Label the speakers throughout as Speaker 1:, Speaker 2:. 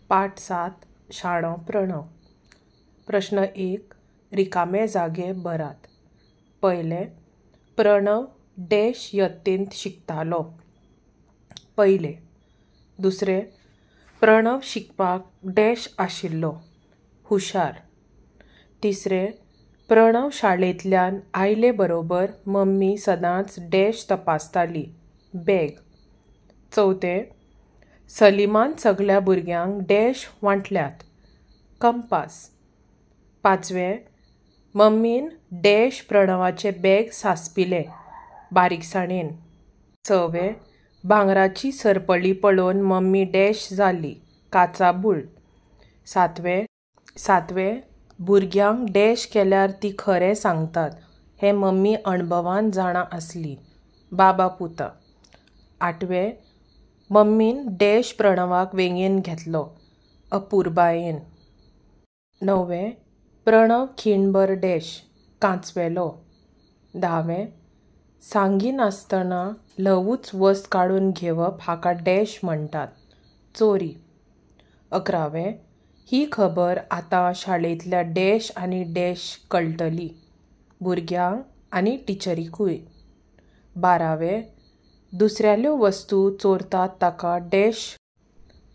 Speaker 1: पाठ 7 शाणो प्रणव. प्रश्न 1. रिकामे जागे भरात. पयलें, प्रणव डॅश यत्तेंत शिकतालो. पयलें. दुसरें, प्रणव शिकपाक डॅश आशिल्लो. हुशार. तिसरें, प्रणव शाळेंतल्यान आयले बरोबर मम्मी सदांच डॅश तपासताली. बॅग. चवथें, सलीमान सगळ्या भुरग्यांक डॅश वांटल्यात. कंपास. पांचवें, मम्मीन डॅश प्रणवाचें बॅग सांसपिलें बारीकसाणेन. सवें, भांगराची सरपळी पळोवन मम्मी डॅश जाली. काचाबूल. सातवें, भुरग्यांक डॅश केल्यार तीं खरें सांगतात हें मम्मी अणभवान जाणा आसली. बाबा पुता. आठवें, मम्मीन डॅश प्रणवाक वेंगेंत घेतलो. अपुरबायेन. णवें, प्रणव खीणभर डॅश कांचवेलो. धावें, सांगिनासतना ल्हवूच वस्त काडून घेवप हाका डॅश म्हणटात. चोरी. अकरावें, ही खबर आतां शाळेंतल्या डॅश आनी डॅश कळटली. भुरग्यांक आनी टिचरीकूय. बारावें, दुसऱ्याल्यो वस्तू चोरतात ताका डॅश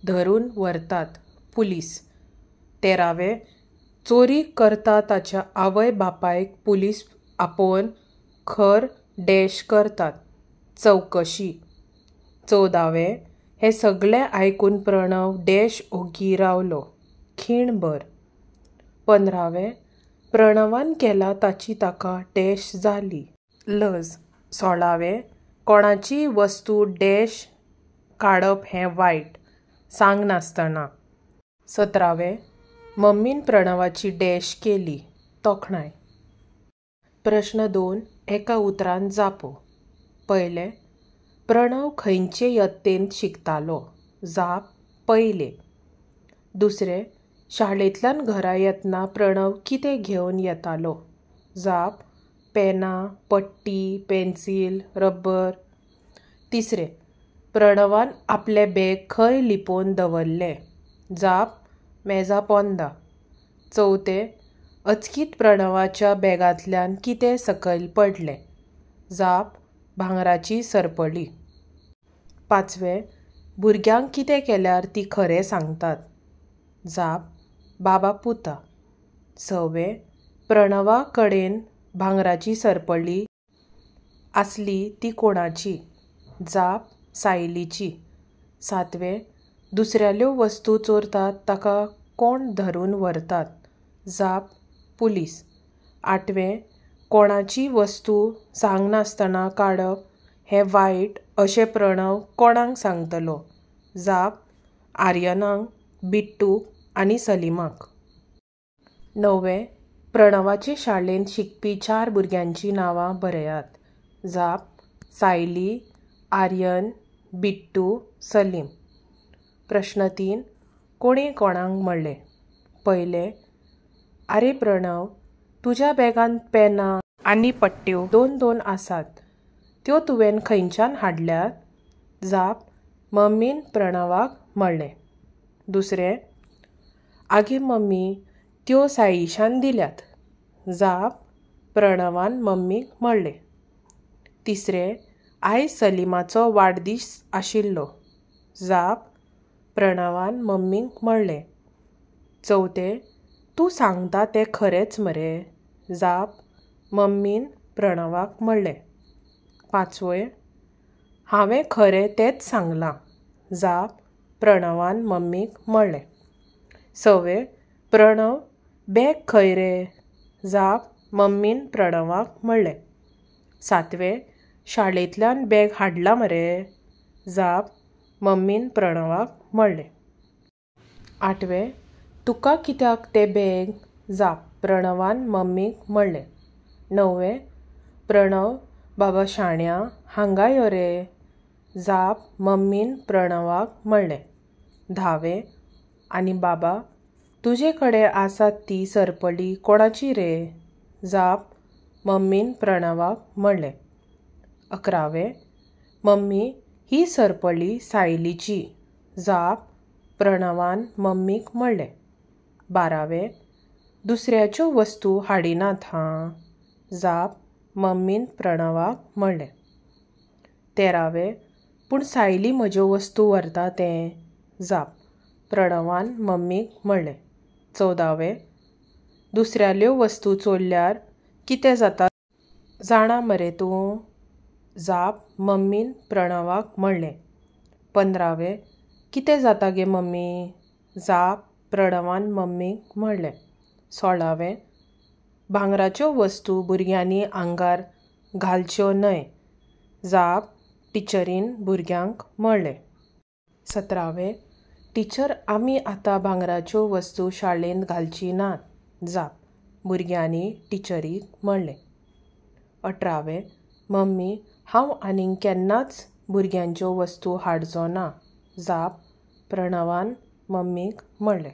Speaker 1: धरून व्हरतात. पुलीस. तेरावें, चोरी करता ताच्या आवय बापायक पुलीस आपोवन खर डॅश करतात. चवकशी. चवदावें, हें सगळें आयकून प्रणव डॅश ओग्गी रावलो. खीणभर. पंदरावें, प्रणवान केलां ताची ताका डॅश जाली. लज. सोळावें, कोणाचीय वस्तू डॅश काडप हें वायट. सांगनासतना. सतरावें, मम्मीन प्रणवाची डॅश केली. तोखणाय. प्रश्न 2. एका उतरान जापो. पयलें, प्रणव खंयचे यत्तेंत शिकतालो? जाप, पयलें. दुसरें, शाळेंतल्यान घरा येतना प्रणव कितें घेवन येतालो? जाप, पेनां, पट्टी, पेन्सिल, रबर. तिसरें, प्रणवान आपलें बॅग खंय लिपोवन दवरलें? जाप, मेजा पोंदा. चवथें, अचकीत प्रणवाच्या बॅगांतल्यान कितें सकयल पडलें? जाप, भांगराची सरपळी. पांचवें, भुरग्यांक कितें केल्यार तीं खरें सांगतात? जाप, बाबा पुता. सवें, प्रणवा कडेन भांगराची सरपळी आसली ती कोणाची? जाप, सायलीची. सातवें, दुसऱ्याल्यो वस्तू चोरतात ताका कोण धरून व्हरतात? जाप, पुलीस. आठवें, कोणाचीय वस्तू सांगनासतना काडप हें वायट अशें प्रणव कोणाक सांगतलो? जाप, आर्यनाक, बिट्टूक आनी सलीमाक. णवें, प्रणवाचे शाळेंत शिकपी 4 भुरग्यांचीं नांवां बरयात. जाप, सायली, आर्यन, बिट्टू, सलीम. प्रश्न 3. कोणें कोणाक म्हणलें? पयलें, आरे प्रणव, तुज्या बॅगांत पेनां आनी पट्ट्यो 2-2 आसात, त्यो तुवें खंयच्यान हाडल्यात? जाप, मम्मीन प्रणवाक म्हणलें. दुसरें, आगे मम्मी, त्यो साईशान दिल्यात. जाप, प्रणवान मम्मीक म्हणलें. तिसरें, आयज सलीमाचो वाडदीस आशिल्लो. जाप, प्रणवान मम्मीक म्हणलें. चवथें, तूं सांगता तें खरेंच मरे? जाप, मम्मीन प्रणवाक म्हणलें. पांचवें, हांवें खरें तेंच सांगलां. जाप, प्रणवान मम्मीक म्हणलें. सवें, प्रणव, बॅग खंय रे? जाप, मम्मीन प्रणवाक म्हणलें. सातवें, शाळेंतल्यान बॅग हाडलां मरे? जाप, मम्मीन प्रणवाक म्हणलें. आठवें, तुका कित्याक तें बॅग? जाप, प्रणवान मम्मीक म्हणलें. णवें, प्रणव, बाबा शाण्या, हांगा यो रे. जाप, मम्मीन प्रणवाक म्हणलें. धावें, आनी बाबा, तुजे कडेन आसा ती सरपळी कोणाची रे? जाप, मम्मीन प्रणवाक म्हणलें. अकरावें, मम्मी, ही सरपळी सायलीची. जाप, प्रणवान मम्मीक म्हणलें. बारावें, दुसऱ्याच्यो वस्तू हाडिनात हां. जाप, मम्मीन प्रणवाक म्हणलें. तेरावें, पूण सायली म्हज्यो वस्तू व्हरता तें. जाप, प्रणवान मम्मीक म्हणलें. चवदावें, दुसऱ्याल्यो वस्तू चोरल्यार कितें जाता जाणा मरे तूं? जाप, मम्मीन प्रणवाक म्हणलें. पंदरावें, कितें जाता गे मम्मी? जाप, प्रणवान मम्मीक म्हणलें. सोळावें, भांगराच्यो वस्तू भुरग्यांनी आंगार घालच्यो न्हय. जाप, टिचरीन भुरग्यांक म्हणलें. सतरावें, टिचर आमी आतां भांगराच्यो वस्तू शाळेंत घालची नात. जाप, भुरग्यांनी टिचरीक म्हणलें. अठरावें, मम्मी हांव आनीक केन्नाच भुरग्यांच्यो वस्तू हाडचो ना. जाप, प्रणवान मम्मीक म्हणलें.